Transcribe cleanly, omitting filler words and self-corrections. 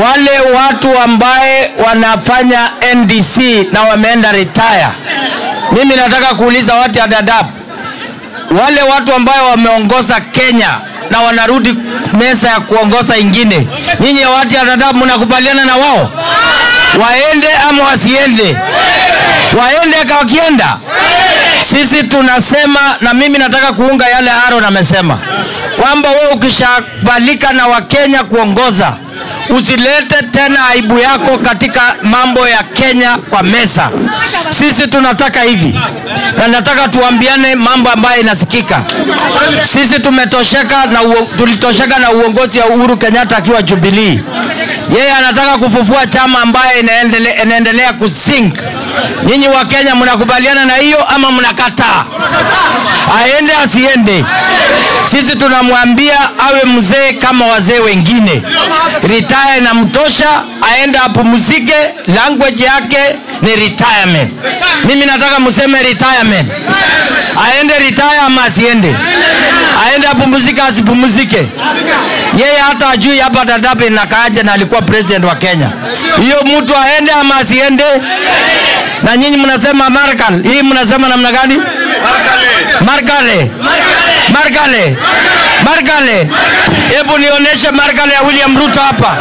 Wale watu ambaye wanafanya NDC na wameenda retire, mimi nataka kuuliza watu ya Dadaab, wale watu ambayo wameongoza Kenya na wanarudi meza ya kuongoza ingine, nyinyi watu ya Dadaab mnakubaliana na wao? Waende ama wasiende? Waende kwa wakienda? Sisi tunasema, na mimi nataka kuunga yale Aaron amesema, kwamba wewe ukishabalika na Wakenya kuongoza, usilete tena aibu yako katika mambo ya Kenya kwa meza. Sisi tunataka hivi, na nataka tuambiane mambo ambayo inasikika. Sisi tumetosheka na tulitosheka na uongozi wa Uhuru Kenyatta akiwa Jubilee. Yeye anataka kufufua chama ambaye inaendelea kusink. Nyinyi wa Kenya mnakubaliana na hiyo ama mnakataa? Aende asiende? Sisi tunamwambia awe mzee kama wazee wengine. Retire na mtosha, aende apumzike. Language yake ni retirement. Mimi nataka mseme retirement. Aende retire ama asiende? Aende apumzike asipumzike? Yeye hata ajui hapa Dadaab inakaaje na alikuwa president wa Kenya. Hiyo mtu aende ama asiende? Na nyinyi mnasema Markal. Hii mnasema namna gani? Markale. Markale. Markale. Hebu nionyeshe Markale ya William Ruto hapa.